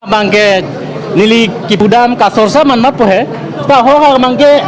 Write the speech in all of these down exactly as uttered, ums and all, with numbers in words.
Abangke neli kipudam kasorsa man mapo he. Ta ho ha abangke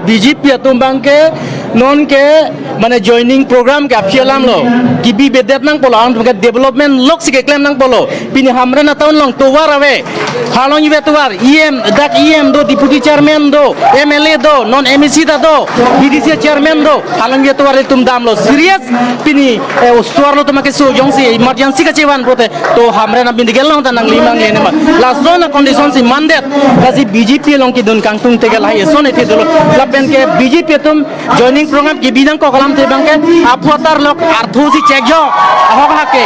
B J P atum abangke non ke mane joining program ke aphi alam lo. Kibi bedet nangpo lo, an ke development lok si keklem nangpo lo. Pini Hamren atown along tovar ave. Halong ive tovar, E M, dak E M do, deputy chairman do, M L A do, non M A C ta do, B D C chairman do. Halong ive tovar itum damlo. Serious pini, eh, osomar lo tuma keso jongsi emergency kachevan pote. To Hamren a-medical along ta nangli mangle nema. Lason a-condition si mandet. Lasi B J P along kedun kangtung tegel hai eson ethe dolo. Lapen ke B J P atum joining program kebi nangkok alamthe abangke aphuthak lok arthu si chekjo. Ahok hake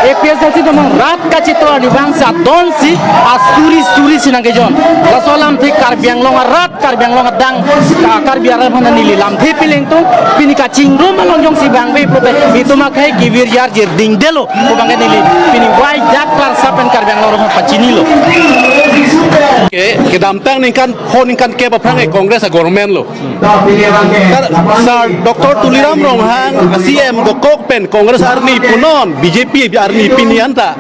A P H L C atum rat kachetor ni bang sa don si asuri suri si nangkejon. Laso alamthe Karbi Anglong arat, Karbi Anglong adang, ka-, Karbi arat aphan neli lamthe piling tung, pini kachingrum along jongsi bang ve pulote, itum akhei kevir yarjir dingdelo, ko abangke neli pini wai jak klar sapen Karbi Anglong arat aphan pachinilo. Ke, kedamtang ningkan, ho ningkan kep aphrang ke Congress a-government lo. Kar, Sir Doctor Tuliram Ronghang, C M dokok pen Congress arni punon, B J P arni pini anta.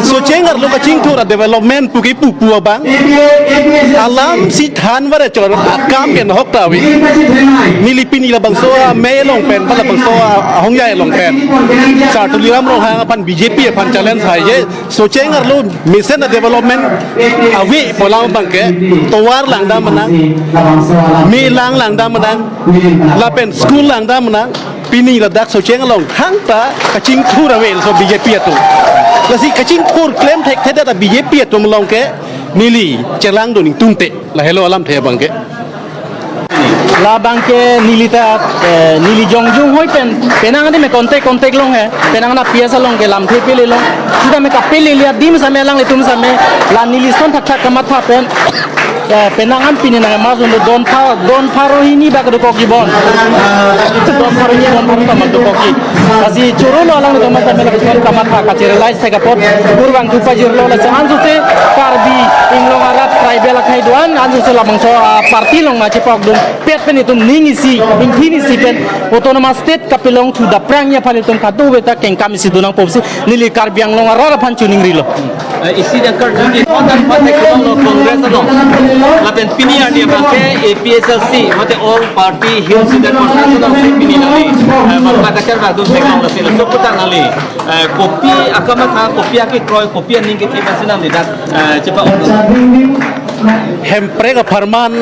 Socheng arlo kachingthur a-development pu kepu pu abang. Alam si than vare chor akam ke nohok ta ave. Neli pini labangso amei along pen, ba labangso ahongjai along pen. Sir Tuliram Ronghang aphan B J P aphan challenge hai je. Socheng arlo mesen a-development ave pu alam abangke tovar langdam menang, me lang langdam menang, lapen school langdam menang, pini ladak Socheng along thangta kachingthur ave laso B J P atum. Lasi kachingthur klem thekthedet a-B J P atum along ke neli chelangdun ingtungte. Lahelo alamthe abangke. Labangke neli ta, eh, neli jongjung hoi pen, penang adi me contact, contact long he, penang na P S along ke lamthe pele long. Sita me kapele lia dim same alanglitum same, la neli son thakthak kamatha pen, eh, penang an pini nang mas undo don pha, don pharo hini bak dokok ibon. Don pharo hini, don pharo tama dokok i. Lasi choro lo alanglitum same la son kamatha kache-realize thek apot, kurvangthu pajirlo lasi ansose Karbi Anglong arat tribal akhei do-an, ansose labangso, ah, party along ma chepokdun pet pen itum ning isi, ingthin isi pen autonomous state kapelongthu dapprang aphan itum kadokave ta kengkam isi do nangpo pusi neli Karbi Anglong arat aphan chiningrilo. Eh, isi jangkar juti thondan pathek long lo Congress along. Lapen pini arni abangke A P H L C, mate All Party Hill Cedar Conference along si pini nangli, eh, mangpa kachar bak dun thek long lasi laso putar nangli, eh, kopi akamatha, kopi akekroi, kopi aning kethe pensi nangli dak, eh, chepa-ong. Hemprek apharman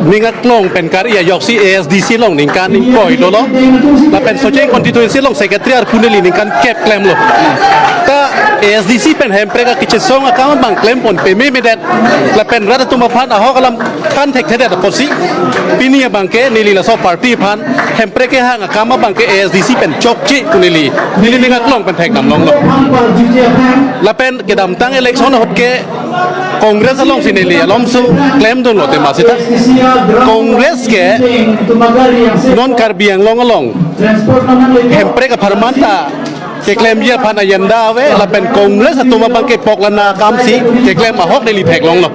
ning aklong pen kar-i ajoksi A S D C along ningkan ingkoi dolo. Lapen Socheng constituency along secretary arpu neli ningkan kep klemlo. Ta A S D C pen Hemprek akechesong akam abang klempon pememedet. Lapen rat atum aphan ahok alam than thekthedet apotsi pini abangke neli laso party aphan Hemprek kehang akam abangke A S D C pen chokche pu neli, neli ning aklong pen thekdam longlo. Lapen kedamtang election ahut ke Congress alongsi neli alomso klemdunlo tema sita. Congress ke non Karbi Anglong along Hemprek apharman ta keklemji aphan agenda ave, lapen Congress atum abangke poklana akamsi keklem ahok neli theklonglo.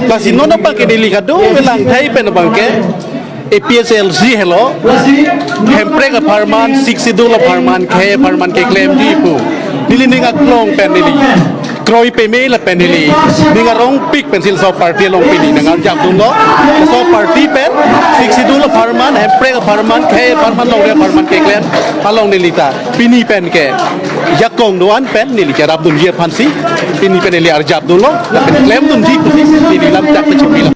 Lasi non abangke neli kadokave langthai pen abangke A P H L C helo, Hemprek apharman, Sixth Schedule apharman, khei apharman keklemji pu neli ning aklong pen neli kroi peme lapen neli ning arongpik pensi laso party along pini nang arjapdunlo. Laso party pen Sixth Schedule apharman, Hemprek apharman, khei apharman, longri apharman keklem along neli ta pini pen ke jakong do-an pen neli cherapdunji aphansi pini pen neli arjapdunlo, lapen klemdunji pusi neli lamchak pachipilo.